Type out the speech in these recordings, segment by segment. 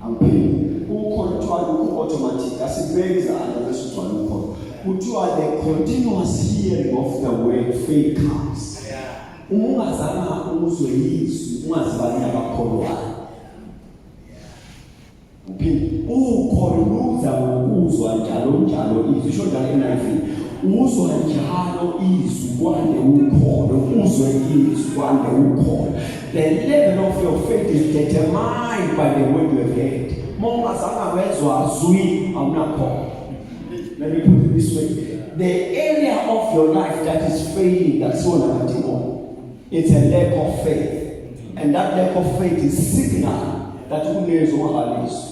Angiphinde ukholo kuthiwa lu-automatic, asibeki izandla bese ugcwala ukholo. Kuthiwa the continuous hearing of the word, faith comes. Uma ungazange uzwe izwi, ungazibali nabakholwayo. Uphinde ukholo luza ngokuzwa njalo njalo izwi, isho njalo NIV. Uzwa njalo izwi kwande ukholo, uzwe izwi kwande ukholo. The level of your faith is determined by the word you have heard. Uma ungazange wezwa zwi, awunakholo. Let me put it this way. The area of your life that is failing, that's all amadimoni. It's a lack of faith. And that lack of faith is signal that unezwi ongakalizwa.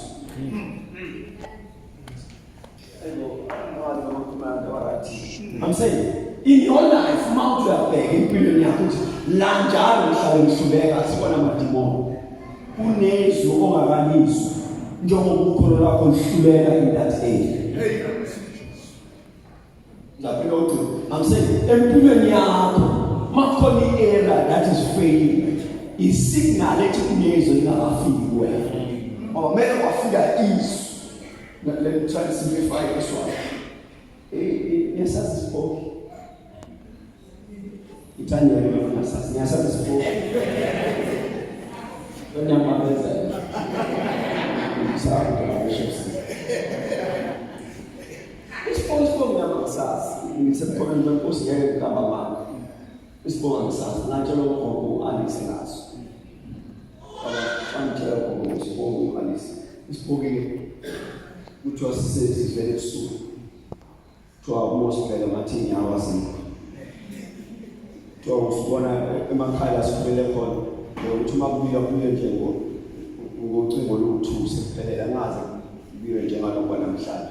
I'm saying in your life uma uthi uyabheka empilweni yakho ukuthi la njalo ngihlale ngihluleka sibona amadimoni kunezwi ongakalizwa njengoba ukholo lwakho luhluleka in that area. Ngaphinda ukuthi I'm saying empilweni yakho makukhona i-era that is failing isignal ethi kunezwe lingakafiki kuwena ngoba kumele kwafika izwi. Let me try to simplify this one. Niyasazi isipoki? Ithanyelo ngingasazi. Niyasazi isipoki? Onyamabezela. Ngisazi ngisho. Isipoki isipoki nami angisazi. Ngisemkhonweni wenkosi ngeke ngigamba amanga. Isipoki angisazi. Ngatshela ugogo u-Alice ngaso. Wangitshela ugogo isipoki u-Alice. Isipoki-ke kuthiwa sisivele ebusuku. Kuthiwa uma usibheka ngathi inyawo azikho. Kuthiwa usibona emakhaya la sikhulele khona ukuthi uma kubika kubuye nje ngocingo oluwu-two sekuphelele angaze kubiywe njengalokhu kwanamhlanje.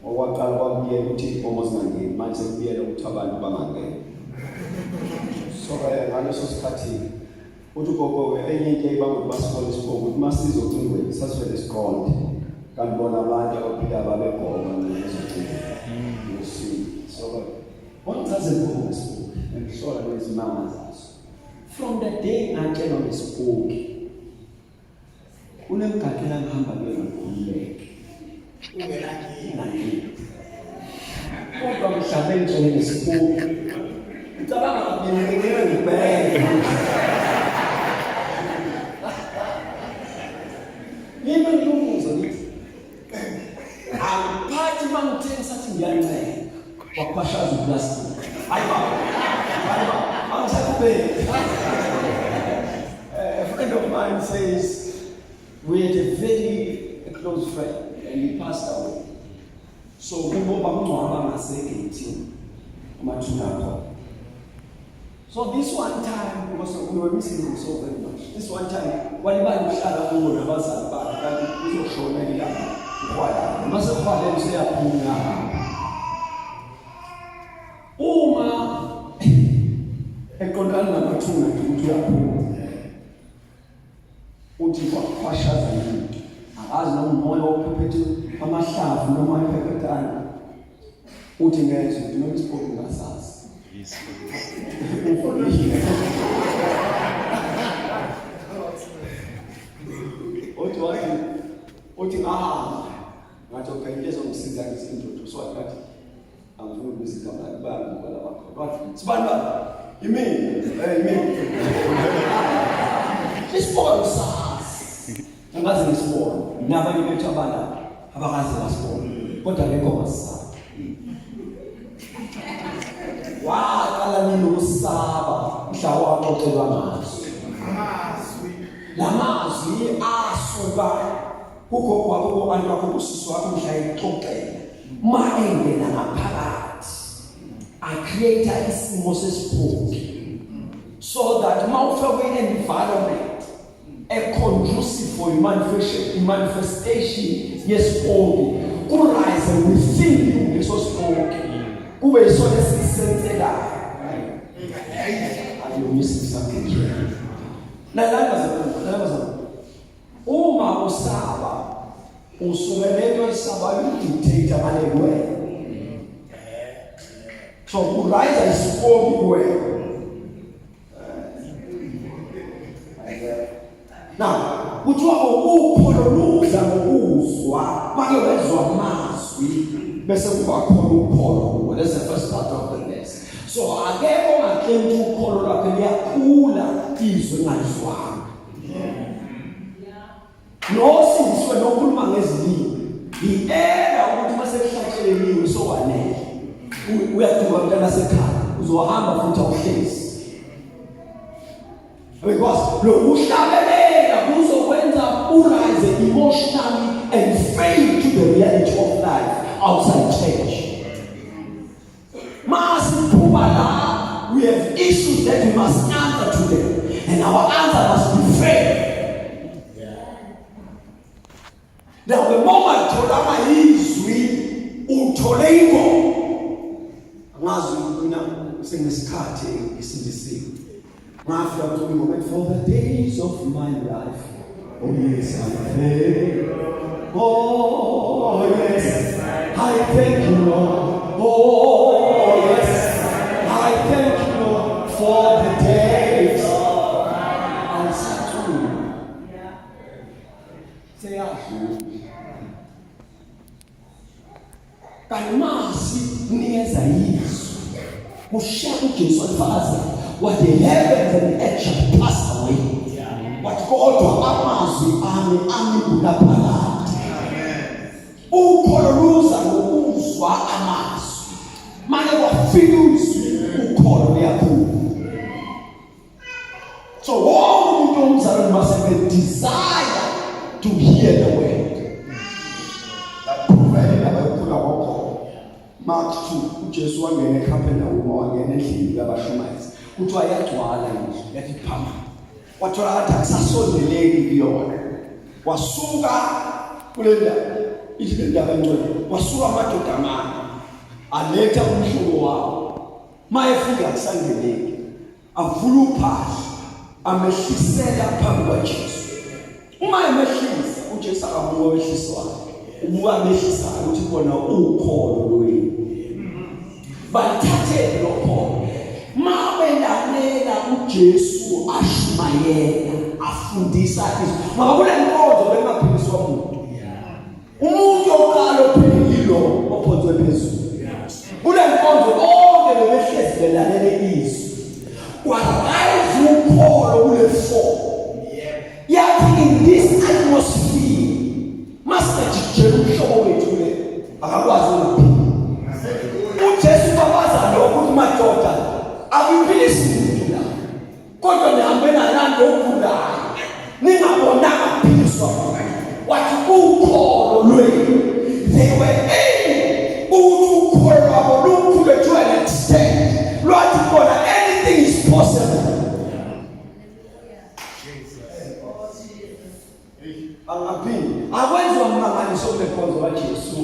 Okwaqala kwakubiyela ukuthi iy'nkomo zingangeni, manje sekubiyela ukuthi abantu bangangeni. So-ke ngaleso sikhathi uthi ugogo-ke enye into eyibanga ukuthi basibone isipoki ukuthi uma siza ocingweni sasivele siqonde kanti bona abantu abaphila babegoma nezocingweni ngosini. So-ke wangichazela ugogo ngesipoki ngihlola nezimanga zaso. From the day ngatshelwa ngesipoki Kunemigaqo la ngihamba kuyona ngikhululeke. Ungenankinga. Kodwa mhlawumbe ngitshele ngesipoki. Ngicabanga mina ngeke ngibheke. Mina ngilumuza ngithi angiphathi uma ngithe ngisathi ngiyancenga wakhwashaza uplastic. Hayi baba. Hayi baba. Angisakubheki. A friend of mine says we had a very close friend and he passed away. So kubo bamngcwaba ngasegeyithini amathuna akhona. So this one time because we were missing him so very much. This one time walibala ukuhlala kubo nabazali bakhe kanti uzoshona ilanga uhwalala. Mase uhwalele useyaphuma. Uma eqondana namathuna nje ukuthi uyaphuma uthi kwakhwashaza into akazi noma umoya ophephethe amahlavu noma ephephethana uthi ngezwe ukuthi noma isipoki ngasazi uthi wathi uthi ngahamba ngathi okay into ezongisiza ngisinduthu so ngathi Angifuni ukubiza igama lakhe bayangibuka laba khona. Wathi sibani bani? Yimina. Eh yimina. Isibona sazi. Angaze ngisibone. Nabanye bethu abala abakaze basibone. Kodwa akekho ongasaba. Waqala nini ukusaba mhla waxoxelwa ngazo. Amazwi. Lamazwi asuka kugogo wakho ko-anti wakho kusisi wakho mhla exoxela uma engena ngaphakathi acreate isimo sesiphuki so that uma ufika kwi-environment e-conducive for i-manifestation yesipoki kurise within you leso sipoki kube yisona esisenselayo. Are you missing something here? Lalana bazalwane, uma usaba usuke lento oyisabayo idictate ngale kuwena. So kurise isipoki kuwena. Now Kuthiwa ukholo luza ngokuzwa, make wezwa amazwi bese kuba khona ukholo kuwe. That's the first part of the verse. So akekho ongaclaim ukuthi ukholo lwakhe liyakhula izwi engalizwanga. Nosindiswe nokhuluma ngezilimi i-era ukuthi uma sekuhlatsheleliwe sowanele uyaduka mntana sekhaya uzohamba futhi awuhlezi because lokuhlabelela kuzokwenza urise emotionally and fail to the reality of life outside church. Masiphuma la, we have issues that we must answer to them and our answer must be fair. Now the moment utholanga izwi uthole ingoma. Angazi mina senginesikhathi ngisindisiwe. Ngafika kuthi ingoma for the days of my life. Oh yes, I thank. Oh yes, I thank you Lord. Oh yes, I thank you Lord for the days. Awusathuli. Seyadlula. Kanti masi nikeza izwi. Kushiya uJesu alifakazela. What the heavens and earth shall pass away. Wathi kodwa amazwi ami ami kunaphakade. Ukholo luza ngokuzwa amazwi. Manje kwafika izwi ukholo liyakhula. So wonke umuntu omzalwane must have a desire to hear the word. Laphuma indaba yokukhula kokholo. Mark 2 uJesu wangena eCapernaum wangena endlini yabashumayezi. Kuthiwa yagcwala indlu yathi phama. Wathola ngathi akusasondeleki kuyona. Wasuka kule ndawo ithi le ndaba engcwele wasuka amadoda amane aletha umhlobo wawo mayefika kusangeneki avula uphahla amehlisela phambi kwaJesu. Uma emehlisa uJesu akabuka owehliswayo, ubuka amehlisayo ukuthi kubona ukholo lwenu. Bathathe lokholo mabelalela uJesu ashumayela afundisa izwi ngoba kule nkonzo bengaphiliswa muntu. Umuntu oqala ophilile yilo ophonswe phezulu. Kule nkonzo bonke bebehlezi belalele izwi. Kwarise ukholo kule form. Yathi in this atmosphere masingajijela umhlobo wethu le akakwazi ukuphila. UJesu babaza lokho ukuthi madoda akuphilisi muntu la. Kodwa nihambe nalando ogulayo ningabonanga kuphiliswa muntu. Wathi ukholo lwenu they were able ukuthi ukholo lwabo lukhule to an extent lwathi bona anything is possible. Angaphinde akwenziwa mmangaliso kule nkonzo kaJesu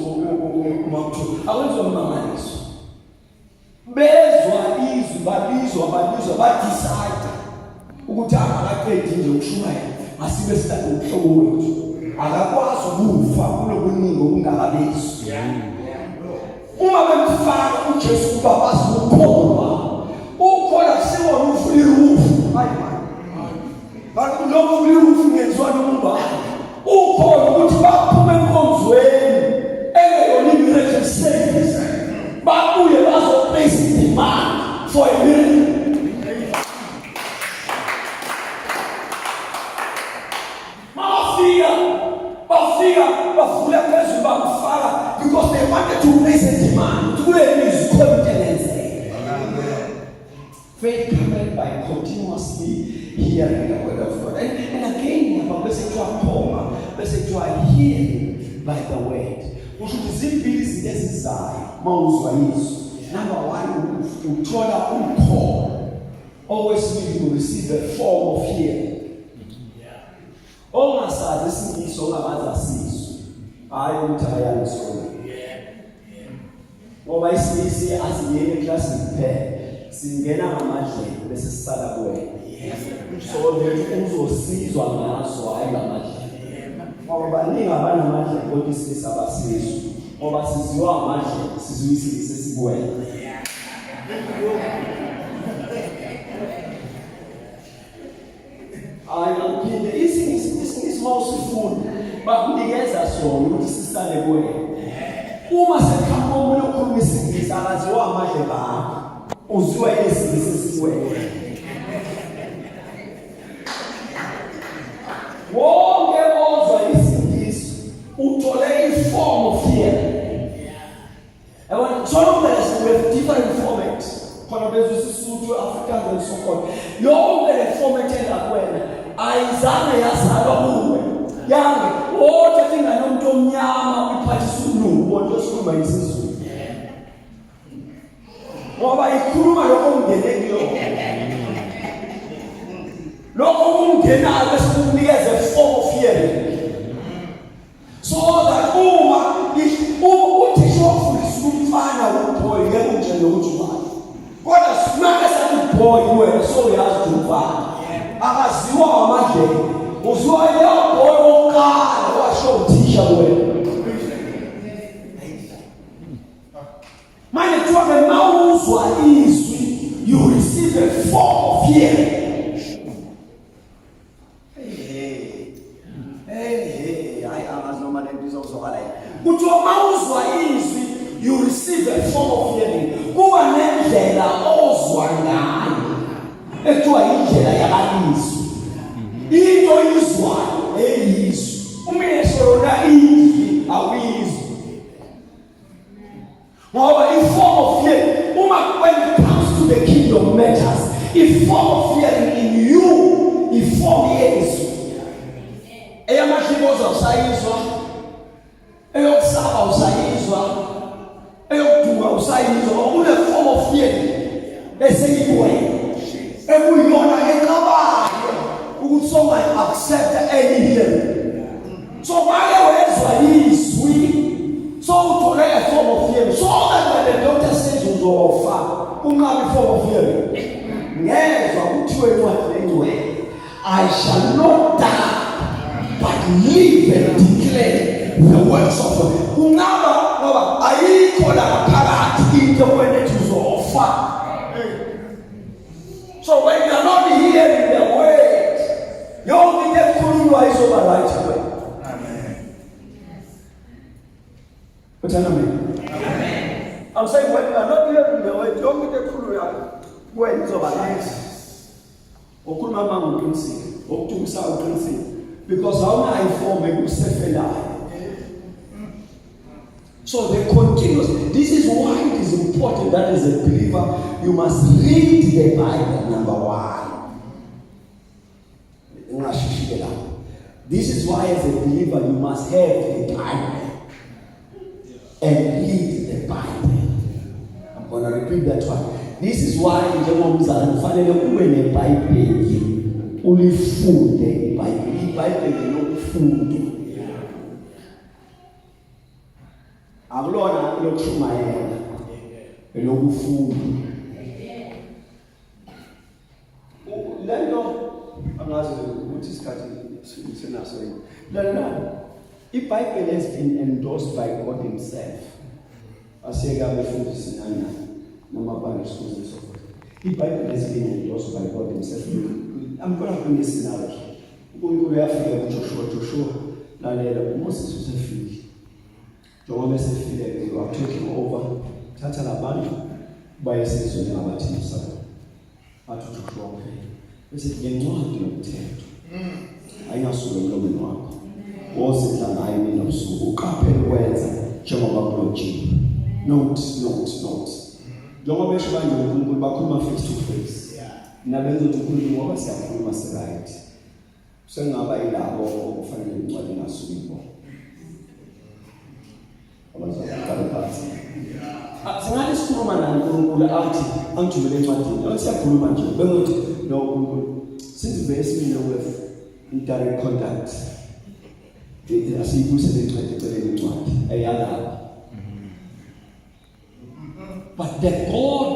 uma kuthiwa akwenziwa mmangaliso Bezwa izwi babizwa babizwa badecide ukuthi angakaqedi nje ukushumayela asibe silande umhlobo wethu akakwazi ukufa kulobuningi obungakabizwa uma bemfaka uJesu kuba bazi ukukholwa ukukholwa kusiwona uvula irufu hayi mani lokhu uvula irufu ngenziwa noma ubani ukhona ukuthi baphume enkonzweni engeyona i-miracle service babuye bazoplace demand for a miracle. Mabafika bafika bavula phezulu bamfaka because they wanted to place a demand kule mizwi khona into engenzeka. Faith cometh by continuously hearing the word of God. And again lapha bese kuthiwa khoma bese kuthiwa hearing by the word. Kusho ukuthi zimbili izinto ezizayo mawuzwa izwi. Number 1 uthola ukholo. Okwesibili you receive a form of hearing. Ongasazi isimiso ongabazi asizwe. Hayi ukuthi akayanga esikolweni. Ngoba isingisi asingeni eklasini kuphela. Singena ngamadlebe bese sisala kuwena. So that uzosizwa ngaso hayi ngamadlebe. Ngoba baningi abanamadlebe kodwa isingisi abasizwa. Ngoba siziwa amadlebe sizwa isingisi esikuwena. Hayi akuphinde isingisi isingisi uma uma usifuna bakunikeza sona ukuthi sisale kuwena. Uma seqhamuka omunye okhuluma isiNgisi akaziwa amadlebe akho, uzwiwa isiNgisi esikuwena. Wonke ozwa isiNgisi uthole i-form of hearing. Yabona, so long as we have different formats. Khona bezwe isiSuthu, Afrikaans and so forth. Yonke le format engakuwena ayizange yazalwa kuwe. Yange wothatha ingane yomuntu omnyama uyiphathisa umlungu bonke osikhuluma isiZulu. Ngoba ikhuluma lokho ongene kuyona. Lokho okungenayo bese kukunikeza form of hearing. So that uma uthisha wakufundisa umfana uboy ngeke umtshele ukuthi ubani. Kodwa simake sathi boy wena so uyazi ukuthi umfana. Akaziwa amadlebe. Uzwa leyo boy wokuqala washo uthisha kuwena. Manje kuthiwa ke mawuzwa izwi you receive a form of hearing. Hey, hayi angazi noma lento izozwakala yini. Kuthiwa mawuzwa izwi you receive a form of hearing. Kuba nendlela ozwa ngayo. Ekuthiwa indlela yabalizwi. Into oyizwayo eyizwi. Uma ingesolona izwi awuyizwi. Ngoba i-form of hearing uma when it comes to the kingdom matters, i-form of hearing in you, i-form yezwi. Eyamadliboza usayizwa, eyokusaba usayizwa, eyokuduka usayizwa, une form of hearing eseyikuwena ekuyiyona enqabayo ukuthi songayi accept any hearing. So make wezwa izwi so uthole a form of hearing so that when the doctor says uzofa unqabe i form of hearing ngezwa kuthiwe incwadi engcwele I shall not die but live and declare the works of God. Unqaba ngoba ayikho la phakathi into wena ethi uzofa. So when you are not hearing the word, yonke into ekhulunywa izoba right kuwena. Amen. Uthanda mina? Amen. I'm saying when you are not hearing the word, yonke into ekhulunywa kuwena izoba right. Ukhuluma manga uqinisile, okudumisayo uqinisile because awunayo iform ekusefelayo. So the continuous, this is why it is important that as a believer, you must read the Bible, number one. This is why as a believer, you must have the Bible and read the Bible. I'm going to repeat that one. This is why njengomzali kufanele ube neBhayibheli ulifunde iBhayibheli. IBhayibheli lokufunda. Akulona lokushumayela elokufunda. Lento angazi ukuthi isikhathi senaso yini. Lalela iBhayibheli has been endorsed by God himself. Asiyeke abefundisi nani noma Bible schools and so forth. IBhayibheli has been endorsed by God himself. I'm going to bring this scenario. uNkulunkulu uyafika kuJoshua, Joshua lalela uMoses usefile. Njengoba esefile-ke you are taking over, thatha labantu baye esizweni engabathembisa kona. Athi uJoshua okay. Bese le ncwadi yomthetho ayingasuki emlomeni wakho. Wozidla ngayo imini nobusuku uqaphele ukwenza njengoba kulotshiwe. Note, note, note. Njengoba esho kanje uNkulunkulu bakhuluma face to face. Nabenza ukuthi uNkulunkulu ngoba siyakhuluma si-right. Sengaba yilabo okufanele incwadi ingasuki kubo. Abazoqala phansi. Ah, singani sikhuluma naNkulunkulu athi angithumele encwadini. Athi siyakhuluma nje bengithi no uNkulunkulu since vese mina with in direct contact. Asiyibuyisele incwadi eceleni incwadi eyalapha. But the God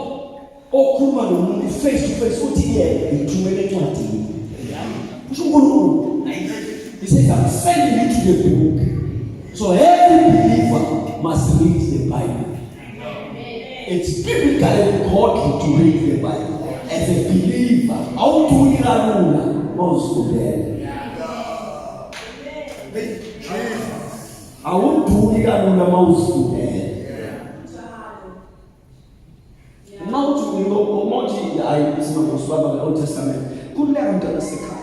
okhuluma nomuntu face to face uthi yena ngithumele encwadini. Kusho uNkulunkulu. He says I'm sending you to the book. So every believer must read the Bible. It's biblical and godly to read the Bible. As a believer, awuthuli kalula mawuzifundela. Awuduki kalula uma uzifundele. Uma uthi uma uthi hayi isimanga usibamba nge-Old Testament, kululeka mntwana sekhaya.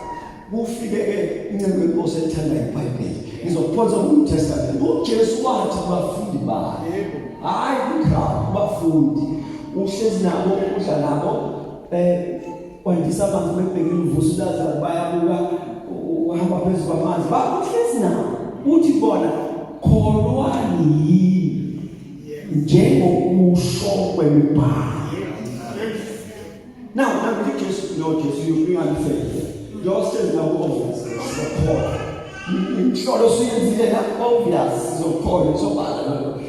Kufike-ke inceku yenkosi elithanda iBhayibheli. Ngizokuphonsa ku-New Testament. UJesu wathi kubafundi bakhe, hhayi kwi-crowd, kubafundi. Uhlezi nabo, udla nabo, wandisa amanzi bebhekile uvusa uLazaru bayabuka uhamba phezu kwamanzi bakuhlezi nabo uthi bona kholwani yini njengokusho kwemibhalo. Now, now Jesu, no Jesu, you bring unfair. Your says now obvious, sizokholwa. Imhlolo suyenzile la obvious, sizokholwa, isobala lolo.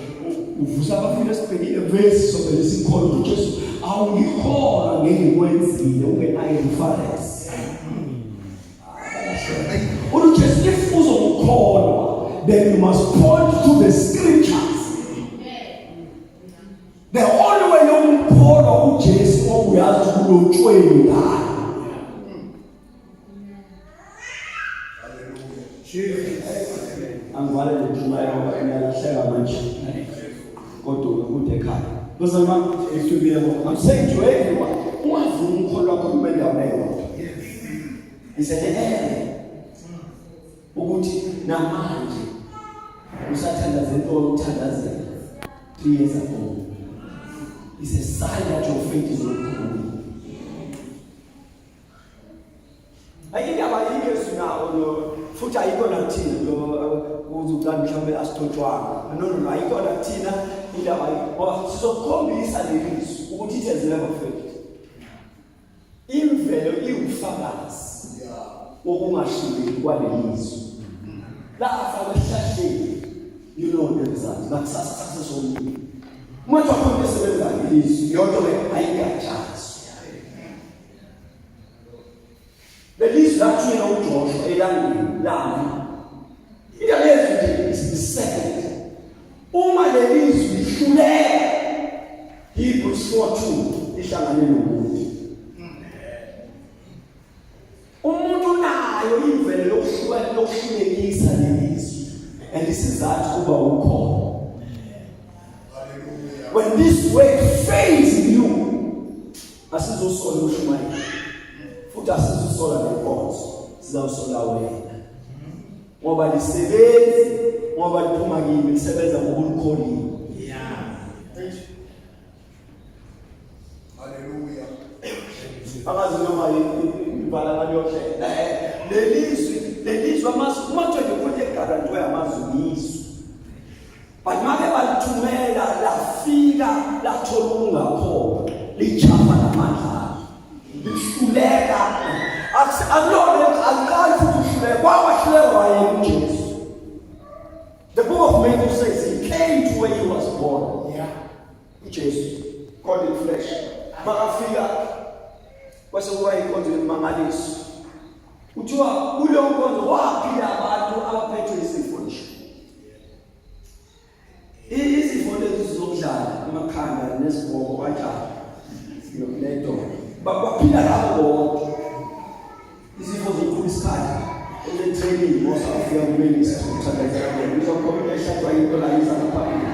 Uvusa abafile sibhekile verse sobele sikholwa uJesu. Awungikholwa ngengikwenzile ungenayo reference. Uthi if uzokukholwa then you must point to the scriptures. The only way yokukholwa uJesu obuyazi kulotshweni ngayo. Angivale le ntshumayelo ngoba ngiyalahleka manje. Kodwa kude ekhaya. Bazalwane, I'm saying to everyone, ungavumi ukholo lwakho lube endaweni eyodwa. Isenele ukuthi namanje usathandaza into oyithandazela 3 years ago. It's a sign that your faith is not growing. Ayindaba ayikho esinawo lo futhi ayikho nakuthina lo uze ucane mhlawumbe asigcotshwanga. No no no ayikho nakuthina indaba ngoba sizokukhombisa leli zwi ukuthi it has never failed. Imvelo iwufakazi wokungahluleki kwaleli zwi. Lafa kwehlahleni you know the result. Ngakusasa sasesomile. Uma kuthiwa khona esebenzayo ilizwi yonto ke ayingajazwa. Lelizwi lathunyelwa uJoshua elangeni lami. Indaba yezwi nje is the second. Uma lelizwi lihluleka Hebrews 4:2 lihlangane nomuntu. Umuntu unayo imvelo yokuhluka lokuhlulekisa lelizwi and isizathu kuba ukhona. When this word fails in you, asizosola umshumayeli futhi asizosola nenkonzo sizawusola wena ngoba lisebenzi ngoba liphuma kimi lisebenza ngokulikholiwe. Yeah. Hallelujah. Akazi noma ibhala ngaleyo ndlela. Lelizwi lelizwi amazwi uma kuthiwa nje kuthi egarantwe amazwi yizwi. But make balithumela lafika lathola ukungakholwa lichafa namandla lihluleka akulona aliqali futhi uhluleka kwawahluleka wayena uJesu. The book of Matthew says he came to where he was born. Yeah. uJesu God in flesh makafika kwase kuba inkonzo yemangaliso kuthiwa kuleyo nkonzo waphila abantu abaphethwe izifo nje Izifo lezi zokudlala amakhanda nezibhoko kanjalo nedolo baphila labo bonke izifo zokuqhuba isikhathi ele-training mosafika kumelisa ukuthandaza kubona uzokhona into eshadwa into la iza ngaphambili.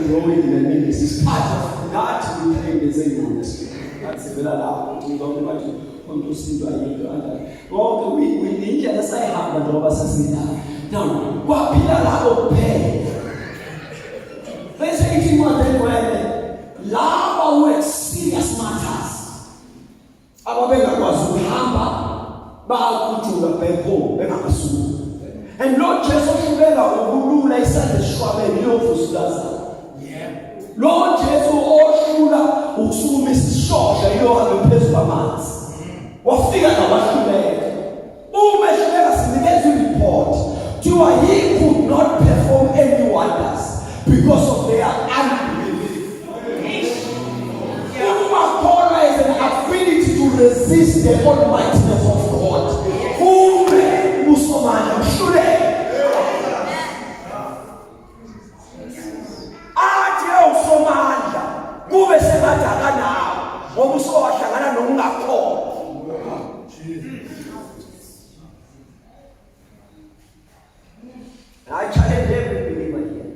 Growing in the ministry is part of that we train as a ministry. Sivela lapho ngizonke bathi umuntu usindwa yinto kanjani. Konke indlela esayihamba njengoba sasinalo. Now kwaphila labo kuphela. Bese ithi incwadi engcwele laba who serious matters ababengakwazi ukuhamba bakujuka back home bengakasuki. And Lord Jesu ohluleka ukulula isandla esishwabeni uyovusa uLazaru. Lo Jesu ohlula ukusukuma isishosha iyohambe phezu kwamanzi. Wafika nabahluleka. Uma ehluleka sinikeza i-report. Kuthiwa he could not perform any wonders because of their unbelief. Ukungakholwa is an ability to resist the almightiness of God. Ume usomandla uhluleke. Athi ewusomandla Kube sengathi akanawo ngoba usuke wahlangana nokungakholwa. I challenge every believer here.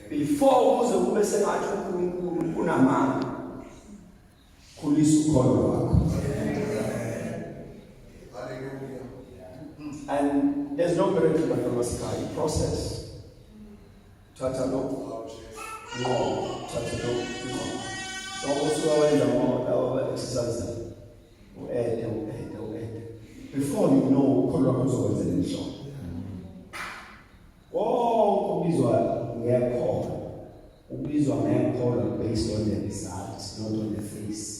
Before kuze kube sengathi uNkulunkulu unamanga, khulisa ukholo lwakho. Hallelujah. And there's no miracle bantwana basekhaya, i-process. Thatha lokhu Oh, Jesus. ngqo, thatha lokhu ngqo. Lokho usuke wenza ngoba laba exercise u-ede u-ede u-ede. Before you know ukholo lwakho luzokwenzela imihlobo. Konke okubizwa ngekholo ubizwa ngekholo based on the results, not on the face.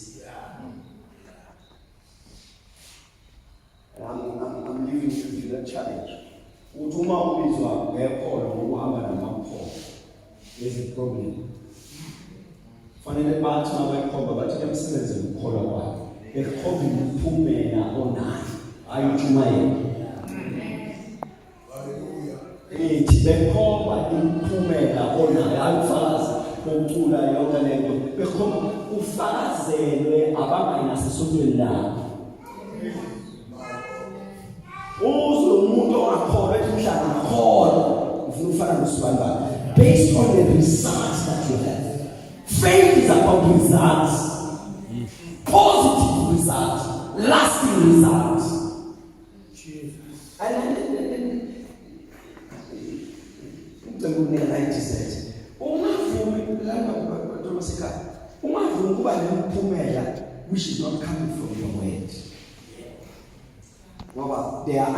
And I'm leaving you with that challenge. Uthi uma ubizwa ngekholo ngokuhamba namakholwa, there's a problem. Fanele bathi uma bekhomba bathi kuyamsebenzela ukukholwa kwakhe. Bekhomba imiphumela onayo, hayi intshumayelo. Hallelujah. Ithi bekhomba imiphumela onayo, hayi ufakazi bokucula yonke lento. Bekhomba ufakazelwe abangayi nasesontweni lakho. Uzwe umuntu ongakholwa ethi mhla ngakholwa ngifuna ukufana nosibanibani based on the results that you have. Faith is about results. Positive results, lasting results. And ngicela ukunika la i-dessert. Ungavumi lana bantu basekhaya. Ungavumi ukuba nemiphumela which is not coming from your word. Ngoba there are